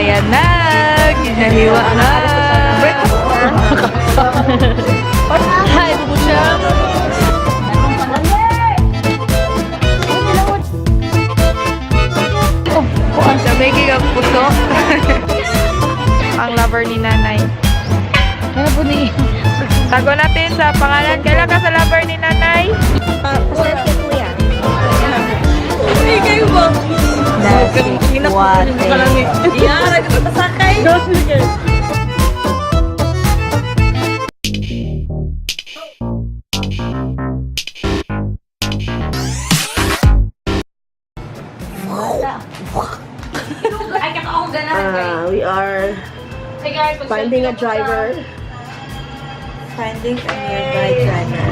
Ayan na, ginahiwa na. Hi, Bubu. The making of puso. Ang lover ni nanay. Ano po ni? Tago natin sa pangalan. Kailan ka sa lover ni nanay? We are finding a driver. Finding a nearby driver.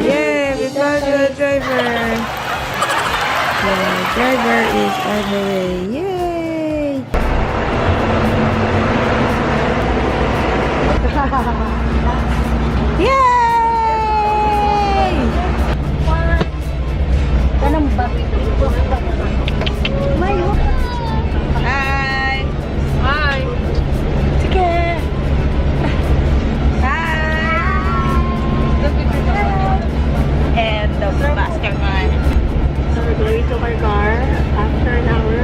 Yay! We found the driver! The driver is on the way. Yay! Yay! Hi! Hi! Sige! Hi! And the mastermind. So we're going to our car after an hour.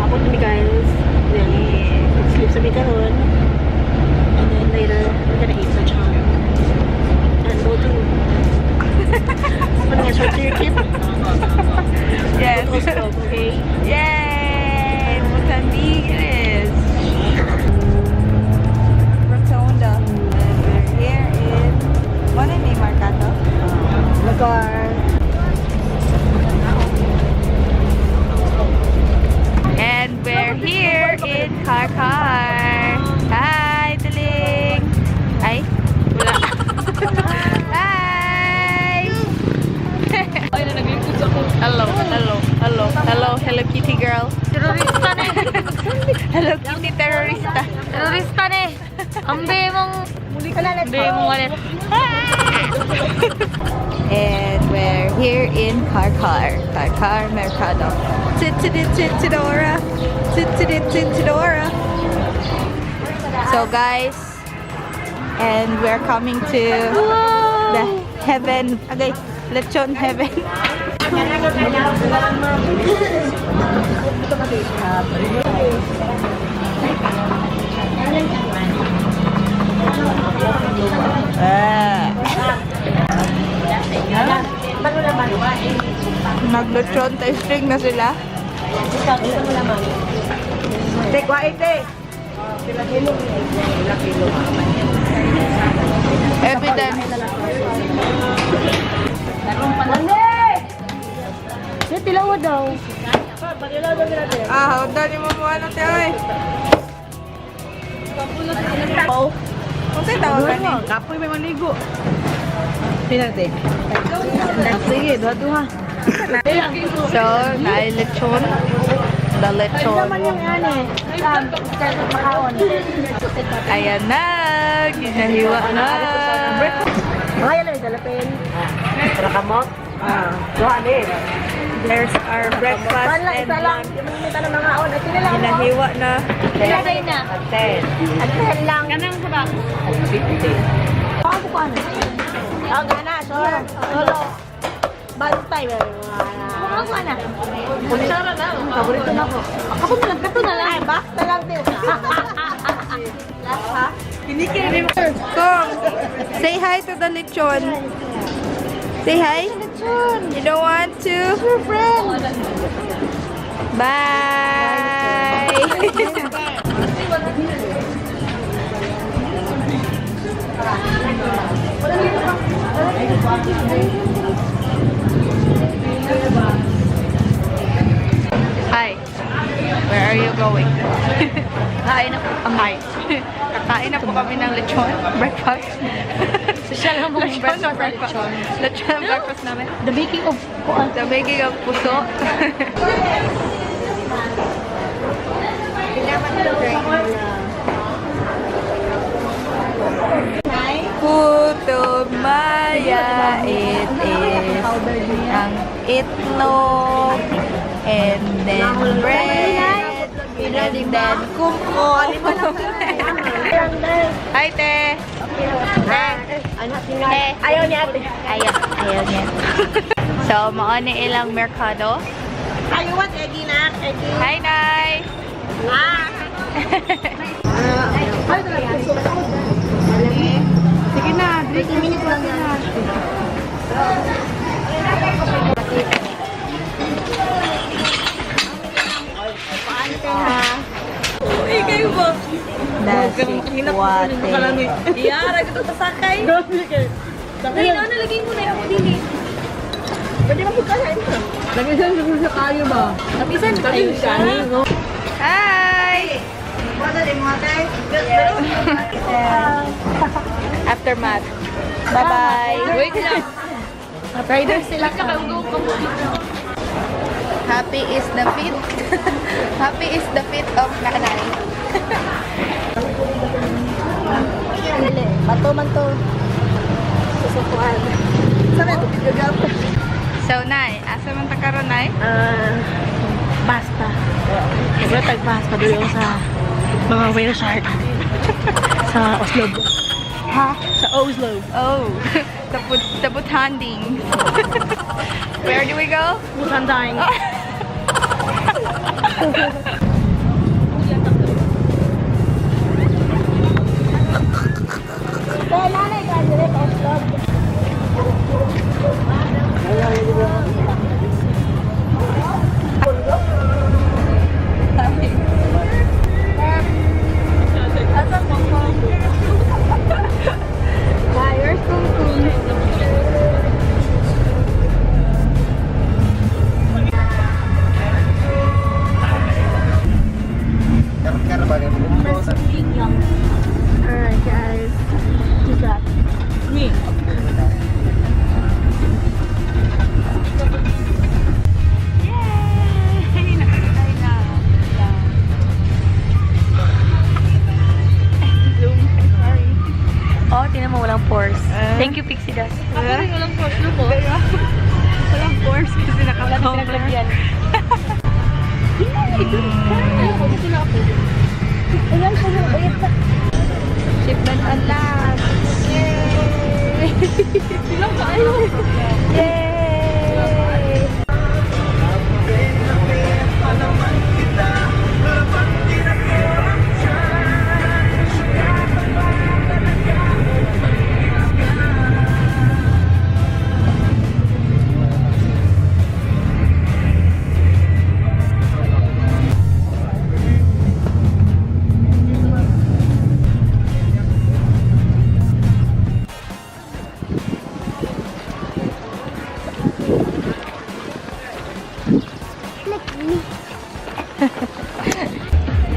Abot na mi, guys. Then sleep sa mi karon. And then later we're gonna eat lechon. And go to ano nga, short circuit? Yes. Go to Oslo, okay? Yay! Mozambique it is. Rotonda. And we're here in what in Marcato? Lugar. And we're here in Carcar. Hi, Tuling! Ay, wala. Hi! Hello, hello, hello, hello, Hello Kitty girl. Terorista ni. Hello Kitty terrorista. Terorista ni. Ambe mong ambe mong ano. And we're here in Carcar, Carcar Mercado. Titidora, titidora. So guys, and we're coming to the heaven, okay, lechon heaven. Ah. Nag-lechon tasting na sila. Take 180. Evidence. Tilaw daw. Ah, dali mo mo ano te oy. Oh. Kung sa'yo tawag ka ni? Kapoy may maligo. Pinate. Sige, duha-duha. So, naay lechon. The lechon. Ayan na, ginahiwa na. Mga yan ay dalapin. Rakamot. Ah, duha ni. There's our breakfast Lang, and isa lang. lunch. Yung mga tanong mga on. At sila lang. Ginahiwa na. Ilagay na. At 10 lang. Kanang sa ba? Ako ko ano. Oh, gana, sure. Solo. Bantay. Ako na. Paborito na ko. Ako na lang, kato na lang. Ay, basta lang din. Kong, say hi to the lechon. Say hi. You don't want to? Your friend. Bye. Hi. Where are you going? Kain na po kami. Kakain na po kami ng lechon breakfast. Social lang mong Lechon na breakfast. Lechon ang breakfast namin. The making of kuan. The making of puso. Puto Maya, it is ang itlog. And then bread. And then kumko. Hi, te. Te. Te. Ayaw niya, ate. Ayaw. Ayaw niya. So, mao ni ilang merkado. Ayaw want eggy na. Eggy. Hi, Nay! Ah. Sige na, drink. 30 minutes lang na. Nasi kuwate. Iyara, ito tasakay. Dali na, nalagay mo na yung dili. Pwede ba pagkain? Lapisan siguro sa kayo ba? Lapisan kayo siya. Hi! Aftermath. Bye-bye. Wait lang. Rider sila. Nakaugong ka mo. Happy is the fit. Happy is the fit of nanay. Bato man to. Susukuan. Sabi ito, gagap. So, Nay, asa man ta karon, Nay? Ah, basta. Wala tag basta doon sa mga whale shark. Sa Oslo. Ha? Sa Oslo. Oh, the butanding. Where do we go? Butanding. Hi, where's Kung? Alright guys. Do that. Me. Yay! Nakasakay na. Zoom. Sorry. Oh, tinan mo, walang pores. Thank you, Pixie Dust. Ako rin walang pores, no po. Walang force kasi naka-cover. Yan. Shipment on land. Yay! Yay!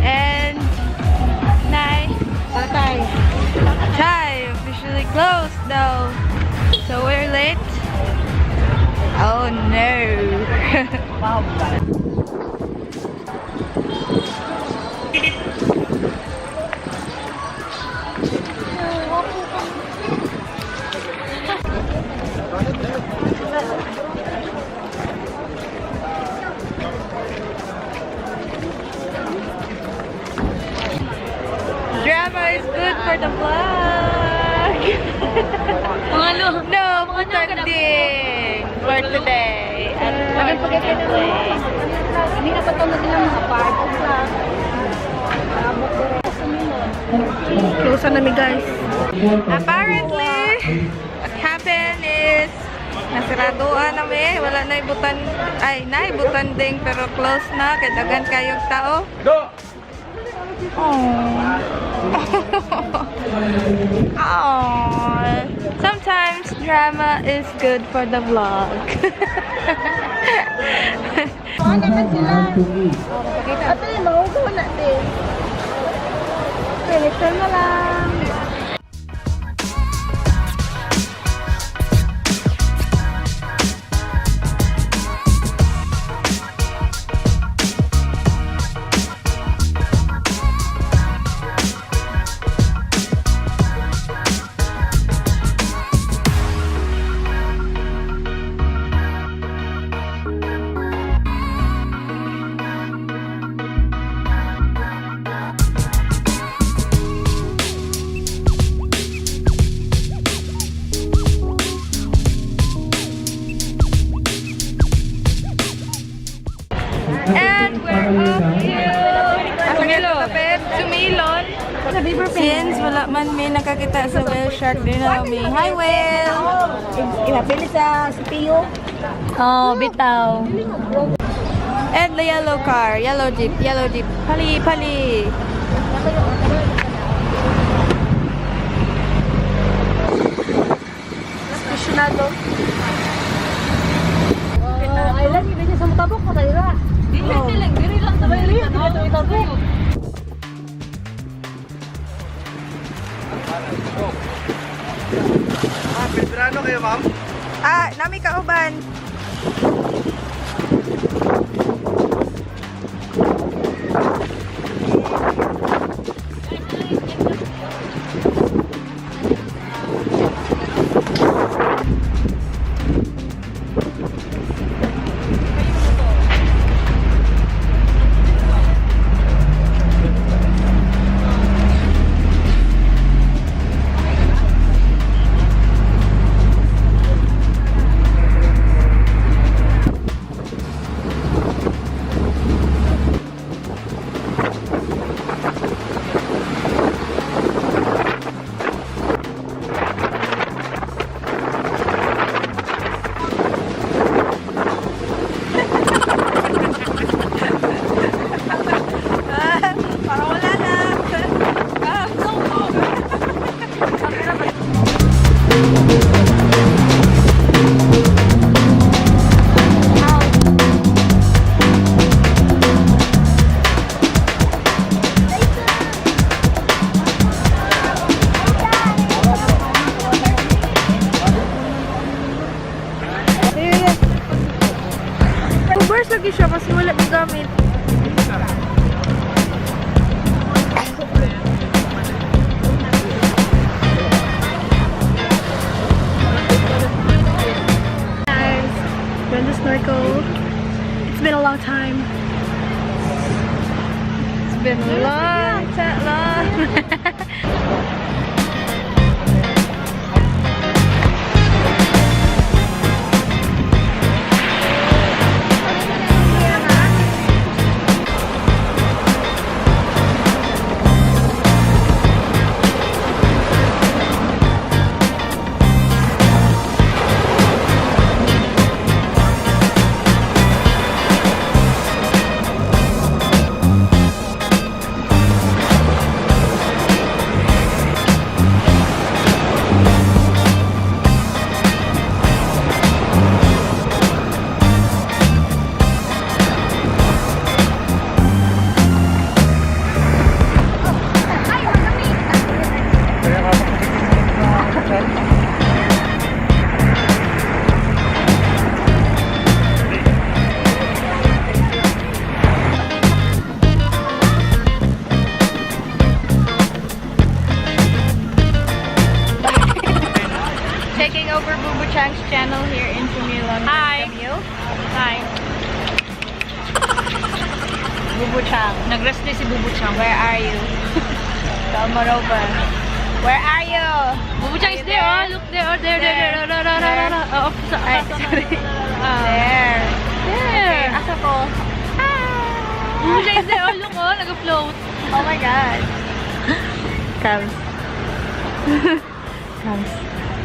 And nine. Tatay. Chai officially closed though. So we're late. Oh no. Drama is good for the vlog. Mga ano? No pretending for today. Unfortunately. Hindi na pa na sila mga 5 o'clock. Close na mi, guys. Apparently, what happened is nasiraduan nami, wala na ibutan, ay, naibutanding pero close na kay daghan kayog tao. Aww. Aww. Sometimes drama is good for the vlog. Ano naman sila? Ate, mahugaw na, ate. Okay, next time na lang. We're off to Sumilon. Sumilon. Since wala man may nakakita sa whale shark din na kami. Hi, whale! Ipapili sa CPU. Oh, bitaw. And the yellow car, yellow jeep, yellow jeep. Pali, pali. Aficionado. Island, ibig sa mutabok ko tayo ra. Dili lang, dili lang sa dili lang. Ah, Pilipino kayo, ma'am? Ah, nami kauban. Parang wala na. Ah, Ubers lagi siya kasi wala gamit. Guys, we're on the snorkel. It's been a long time. It's been a long time. Long. Taking over Bubu Chang's channel here in Sumilon. Hi. Camille. Hi. Bubu Chang, Nag-rest na si Bubu Chang. where are you? Come on over. Where are you? Bubu Chang is there. Oh, look there. Oh, there, there, there. Oh, there, there, there. Oh, oh, sa, Ay, sorry. There. There. Okay, asa ko? Bubu Chang is there. Oh, look, oh, nag-float. Oh my God. Comes. Comes.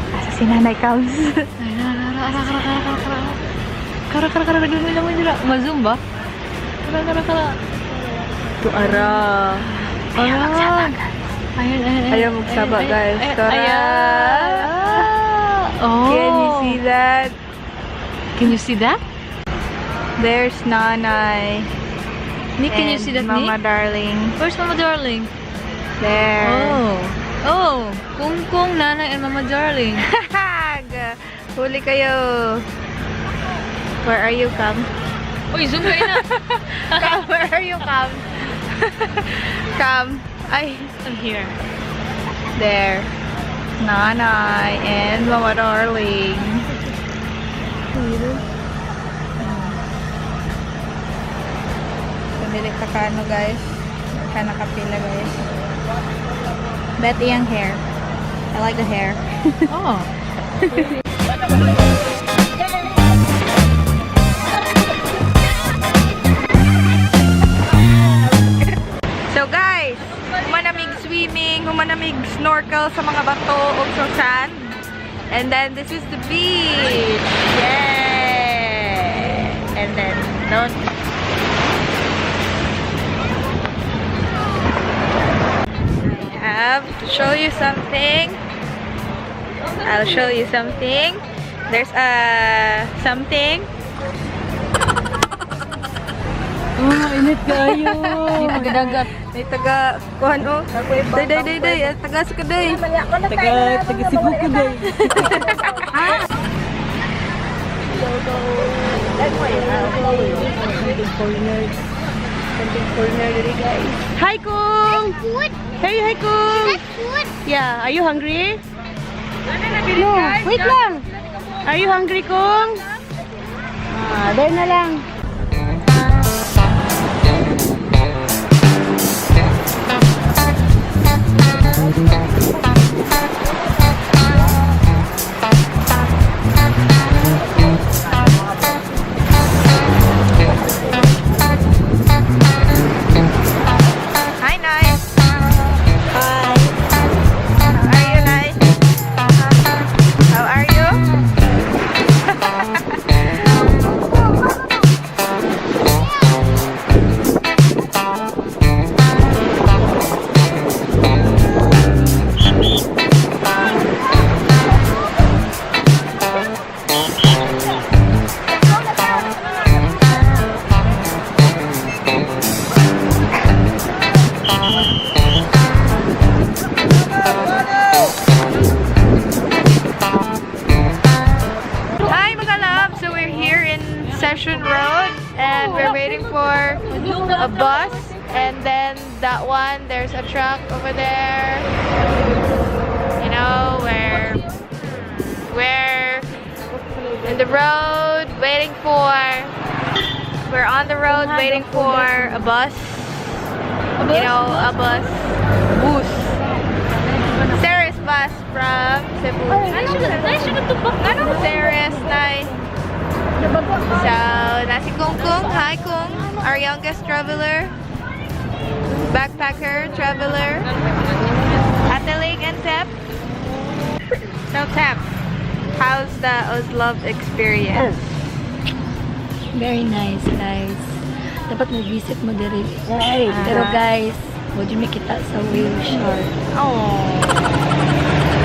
Asa si Nanay Comes? Ay, ara, ara, ara, ara, ara, ara. Kara, kara, kara, naglangoy langoy nila. Ma-zoom ba? Kara, kara, kara. Tu ara. Ayaw magsaba, Ayun, ayun, ayun. Ayaw magsaba, Ayun, guys. ayun, Tara. Ayan. Oh. Can you see that? Can you see that? There's Nanay. Nick, can you and see that, Mama Nick? Darling. Where's Mama Darling? There. Oh. Oh. Kung Kung, Nanay, and Mama Darling. Hag! Huli kayo. Where are you, Cam? Uy, zoom kayo na. Cam, where are you, Cam? Cam. Ay, I'm here. there. Nanay and Mama Darling. Pumili ka kano, guys. Ka nakapila, guys. Bet iyang hair. I like the hair. Oh. mig snorkel sa mga bato o sa sand. And then this is the beach. Yay! And then don't I have to show you something. I'll show you something. There's a something. Oh, init kayo. May taga-dagat. May taga kuan oh. Day day day day, eh, taga sa kaday. Taga, taga Cebu ko day. Hi, Kung! Hey, hi, Kung! Yeah, are you hungry? No, wait lang. Are you hungry, Kung? Ah, there na lang. Hi, Nay. Hi. How are you, Nay? How are you? Hi, mga love! So we're here in Session Road and we're waiting for a bus. And then that one, there's a truck over there. You know, we're in the road waiting for, we're on the road waiting for a bus. You know, a bus. Bus. Ceres bus from Cebu. Anong Ceres, Nay? So, nasi Kung Kung. Hi, Kung. Our youngest traveler. Backpacker, traveler. Ate Lake and Tep. So, Tep, how's the Oslob experience? Very nice, guys. Dapat mag-visit mo diri. Pero guys, wag yun makita sa whale shark. Oh.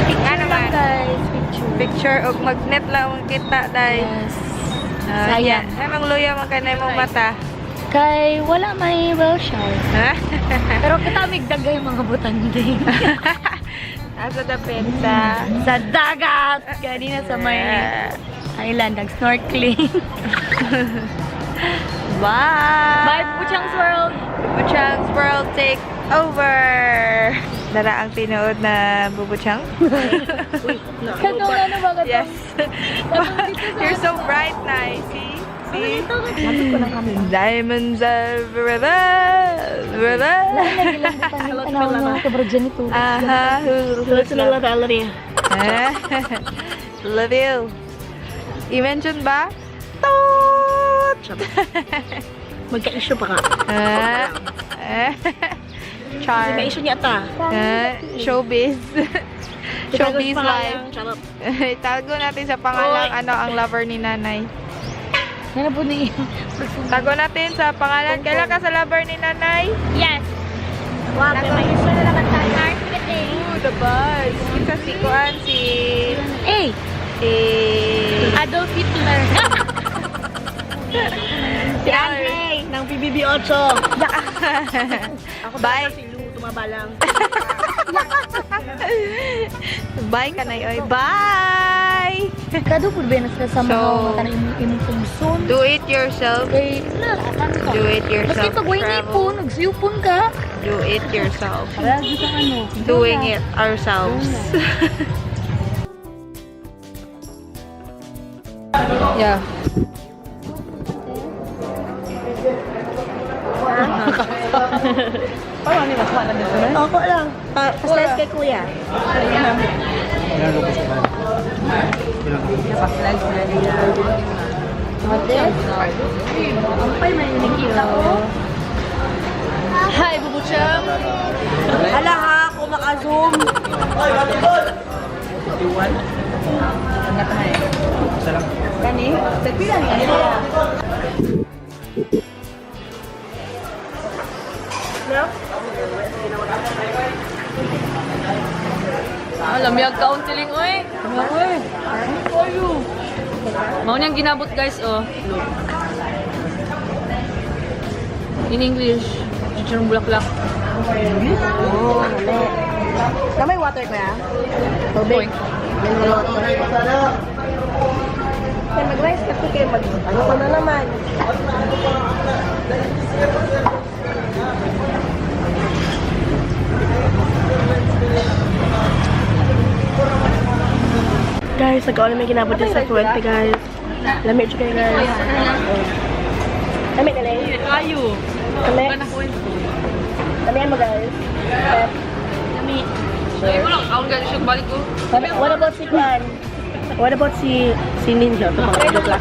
Picture Ano lang, man? guys. Picture. Picture og magnet lang ang kita, day. Yes. Ah, Sayang. yeah. Ay, mangluya man ka na imong mata. Kay wala may whale shark. Ha? Pero katamig dagay mga butanding. Asa dapit sa Sa dagat! Ganina sa may island, nag-snorkeling. Bye! Bye, Puchang's World! Bubuchang's World take over! Dara ang tinuod na Bubuchang? Kanong ano ba katong? Yes. You're so bright, Nay. See? See? Diamonds are forever. Forever. Tanaw na kabrogenitor. Aha. Hello to Lola Valerie. Eh? Love you. I-mention ba? Toot! Magka-issue pa ka. Ah. Eh. Char. May issue niya ta. Ah, showbiz. Showbiz life. Charot. Itago natin sa pangalang ano ang lover ni nanay. Ano po ni Tago natin sa pangalan. Kailan ka sa lover ni nanay? Yes! Wow, may issue na naman tayo. Ooh, the buzz. Kita si Kuan, si Eh! si Adolf Hitler! Si Andre ng PBB 8. Ako Bye. si Lou, tumaba lang. Bye kanay oy. Bye. Kado po ba na sila sa mga So, kanang imong imong pungson? Do it yourself. Kay, na, Do it yourself. Maski pag way Travel. po, nagsiyupon ka. Do it yourself. Wala sa ano. Doing it ourselves. Yeah. Ako lang. Pa-slice kay kuya. Ampay man yung nakita ko. Hi, Bubuchang! Hala ha, Naka-zoom. Kani? Tagpila ni nila. No? Ah, lamyag kaon tiling oy. Oy. Kayo. Mao niyang ginabot, guys, oh. Look. In English, chichirong bulaklak. Oh, mali. Na may water ko ya? Tubig. Oy. Mineral water. Kaya mag-rice kasi kayo mag... Ano ko na naman? Guys, nag-on may ginabot din sa Fuente, guys. Lamig siya kayo, guys. Lamig na lang. Kayo. Lami. Kana ko. Lamian mo, guys. Pep. Lami. Ay mo lang kaon guys, siya balik ko. What about si Kwan? What about si Ninja? Ito mga joke lang.